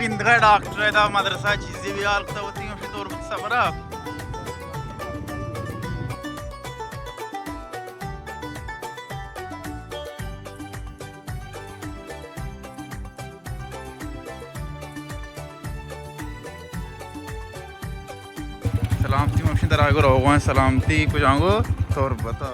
گندگا ڈاکٹر ادا مدرسہ چیزے بے حال کتا وتی ہمشی طور بت سفرا۔ سلامتی ممشی دراگو روگوان سلامتی کجانگو تربتا۔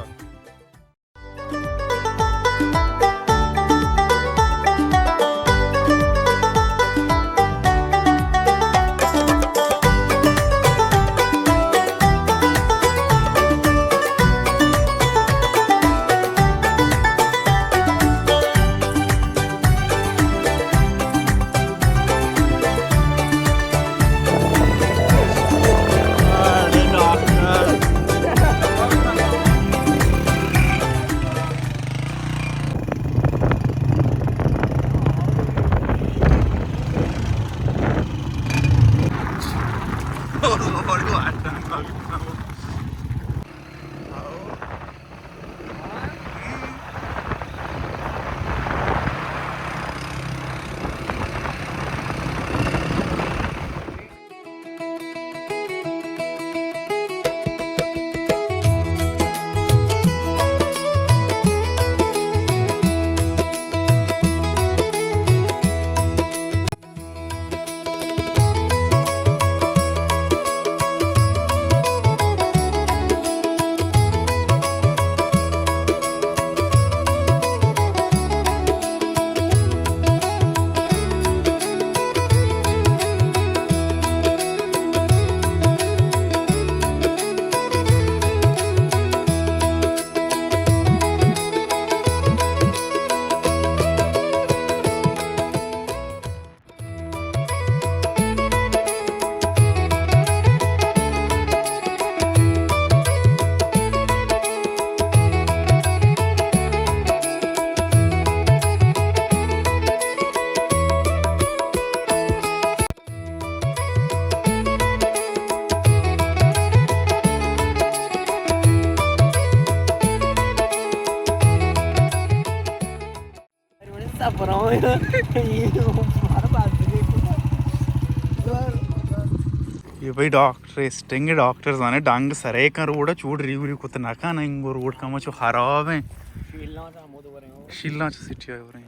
یہ بھائی ڈاکٹر اسٹنگ، ڈاکٹر زانے ڈنگ سرے کن روڈ چوڑ ریوری کت نہ کن، انگو روڈ کم چو خراب ہیں۔ شیلاں چہ سٹی آئے وریں۔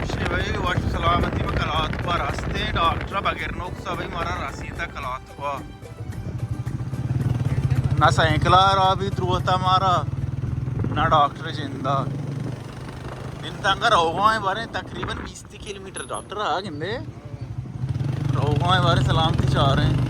شی بھائی، وش سلامتی میں کلات پر ہستے ڈاکٹر بغیر نوک سا بھائی مارا رسیتا کلات پر۔ نہ سائیکل ءَ را بیت روت ءَ مارا، نہ ڈاکٹر جند ءَ۔ انت انگا روگاں باریں تقریباً بیست کلومیٹر ڈاکٹر ءَ گندے۔ روگاں باریں سلامتی چاریں۔